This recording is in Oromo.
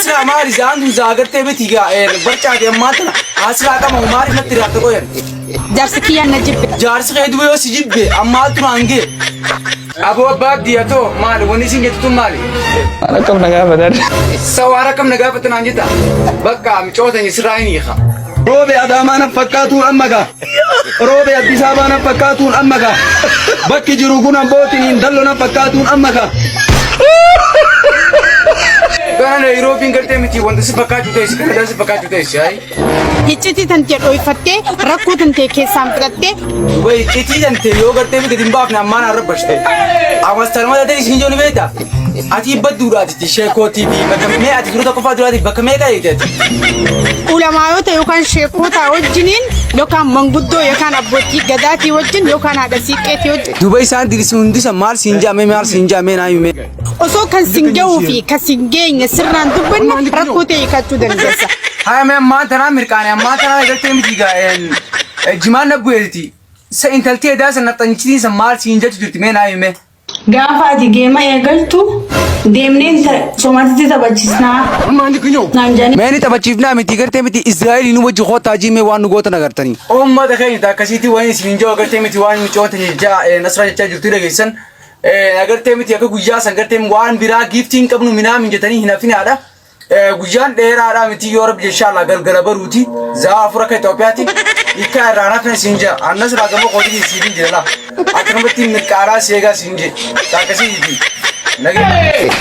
Nasraa maali za'aan tun za'a gartee miti gaa barcaate ammaa tana asirraa qamamu maaliif natti raafte qoyan. Jaarsi kiyyaan na jibbe. Jaarsi kee duba yoo si jibbe ammaa tun hangee. Aboo abbaa abdii haa ta'u maali wanni isin jettu tun maali? Waan akkam na gaafatan. Sa waan akkam na gaafatan naan jetta. Bakka micoota sirraa hin hiika. Roobe Adaamaa na fakkaatuun amma gaa. Roobe Addis Ababaa na fakkaatuun amma gaa. Bakki jiru kun abbootiin dallo na fakkaatuun amma gaa. Gana Nairoobiin gartee miti wanta si fakkaachuu ta'es Kanadaan si fakkaachuu ta'es ayi. Iccitii tantee dhooyfattee rakkoo tantee keessaan fudhattee. Duba iccitii tantee yoo gartee miti gadi hin baafne ammaan arrabbashte. Amas tanuma ta'e isin ijoon beekta. Ati badduudhaati sheekootii fi bakka mee ati dura tokkoffaa duraati bakka meeqa eegde ati? Ulamaayota yookaan sheekota wajjiniin yookaan manguddoo yookaan abbootii gadaatii wajjin yookaan haadha siiqqeetii wajjin. Duba isaan dirisi hundisa maal siin jaamee maal siin jaamee naa himee. Osoo kan sin ga'uu fi kan sin geenye sirnaan dubbanne rakkoo ta'e hiikachuu dandeessa. Haya mee ammaan tanaa mirqaane ammaan tanaa gartee miti gaa jimaan na bu'eeti. Sa intalti edaa san nafxanyichitiin san maal siin jechu jirti mee naa himee. Gaafa ati geema eegaltu deemneen somaatitti taphachiisnaa naan jedhanii. Mee ni taphachiifnaa miti gartee miti Israa'eliin nu wajji kootaa jii mee waan nu gootan agartanii. Uummata keenya akkasiitti waan isin hin jiru agartee miti waan micoota jechaa nasraa jechaa jirtu dhageessan. Agartee miti akka guyyaa san gartee waan biraa giiftii hin qabnu minaamin jetanii hin hafinaadha. Guyyaan dheeraadha miti yoo rabbi inshallah galgala baruuti za'a 4 akka Itoophiyaatti hiikkaa irraa hafne siin jira. Annas irraa gama kootii siif hin jira laa. Akkanumatti mirqaaraa si eegaa siin jira. Akkasii. Nagee.